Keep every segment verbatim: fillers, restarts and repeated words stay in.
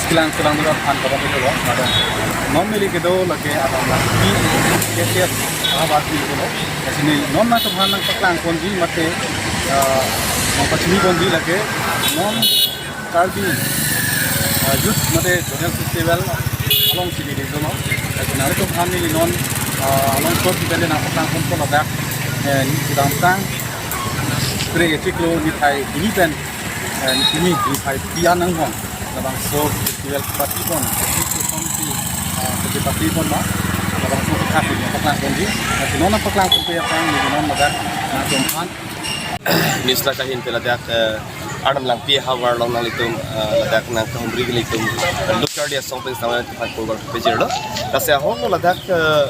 Kelang kelang dura than kaba dolo, madam. Non neli kedo lake Arnam Langpi, K C S, Ahavar neli dolo. Lasi neli non nangtum aphan nangpaklang ponji mate, ah, nangpachini ponji lake non Karbi, ah, Youth mate Zonal Festival alongsi neli dolo. Lasi nangtum aphan neli non, ah, along short pen nangpaklang ponpo ladak, eh, kedamtang Phre chiklo niphai hini pen, eh, neli niphai phli an angbong labangso festival party pon, festival pon si, eh, festival party pon ma, labangso khat neli paklang ponji. Lasi non paklang ponpe aphrang neli non ladak, eh, nangtum aphan news la kahin pe ladak, eh, Arnam Langpi ahavar along nanglitum, eh, ladak nangkahumri ilitum, eh, Lo Charli Asong pen sampai tempat program pejir lo. Lasi ahok lo ladak, eh,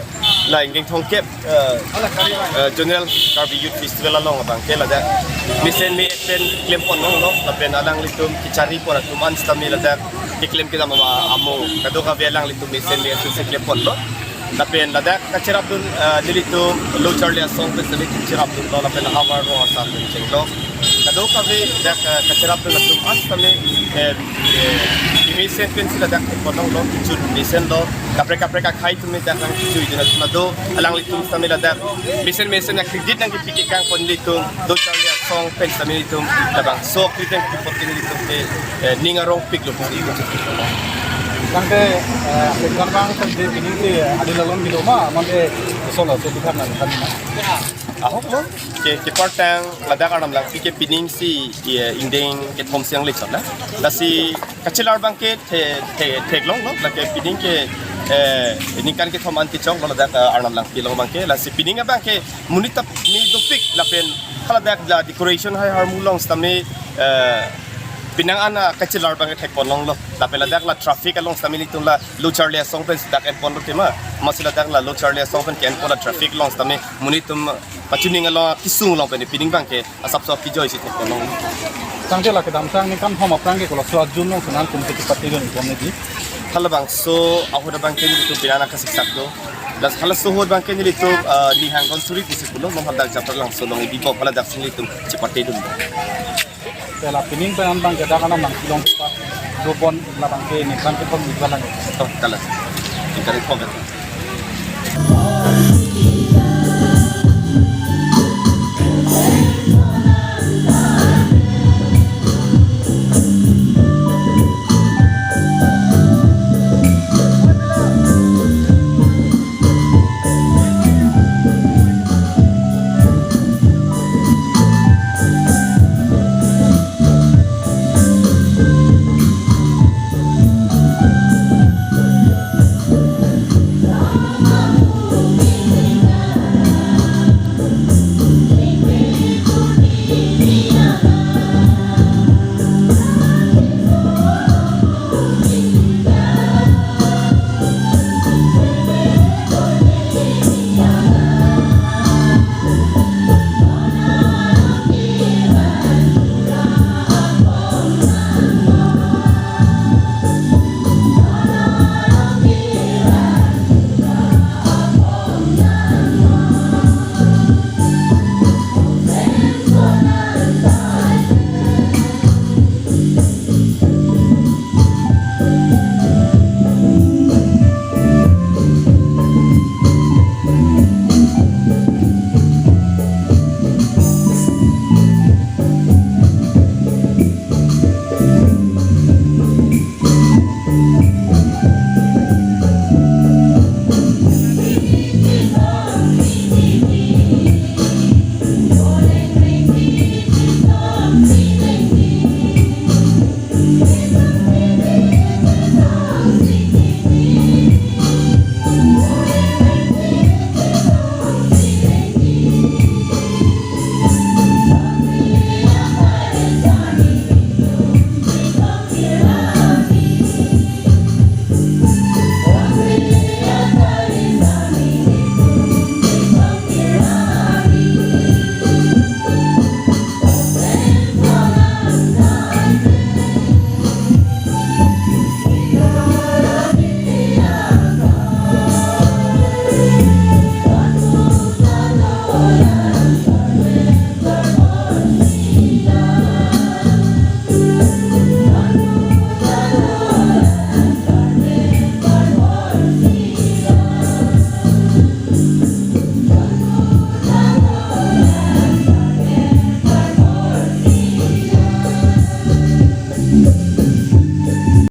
la ingdeng thomkep, eh, eh, Zonal Karbi Youth Festival along abangke ladak mesen me-et pen klem pon longlo, lapen alanglitum kachari pon atum an sitame ladak keklem kedam ama amo kadokave alanglitum mesen me-et si klem ponlo. Lapen ladak kacherapdun, eh, nelitum Lo Charli Asong pen sitame cherapdunlo, lapen ahavar rong asar pen chenglo. Kadokave dak, eh, kacherapdun atum an sitame, eh, eh, mesen pensi ladak pon longlo, kejut mesen lo, kaprek kaprek akhei atum dak nangkejuidun atum do, alanglitum sitame ladak mesen mesen akredit nangkepi kekang pon ilitum Lo Charli Asong pen sitame ilitum labangso akredit nangkepi pon ke ilitum ke, eh, ning arongpiklo pon ilitum. Tangte, eh, sekarang kan di ini si, eh, adil alon gitu ma, mante solo so kita nang kan. Ahok lo, ke, ke partang ladak Arnam Langpi ke pining si, eh, ingdeng kethom si nangle chot na. Lasi kachelar abangke the, the, theklonglo, lake pining ke, eh, ningkan kethom an kechoklo ladak, eh, Arnam Langpi along abangke, lasi pining abangke monit ta me dopik lapen haladak la decoration hai harmu along sitame, eh, penang an, ah, kachelar abangke thek pon longlo. Lapen ladak la traffic along sitame ilitum la Lo Charli Asong pen si dak en ponlo tema. Amatsi ladak la Lo Charli Asong pen ke-en pon la traffic along sitame monit atum pachuning along kesung along pen pining abangke asapso kejoi si thek pon long. Tangte la kedamtang ningkan thom aphrang ke kolo so ajum nangtum aphan kum kiti party dun pon neli. Halabangso ahut abangke nelitum penang nangkasiksak do. Lasi halaso ahut abangke nelitum, eh, ning hang kon suri pusi pulo, non hadak Japralangso along ibi bom haladak si nelitum cheparty dun. Te la pining pen an abangke dak Arnam Langpi along pa do pon labangke ningkan kethom ni balang. Oh, kalang. Ningkan kethom.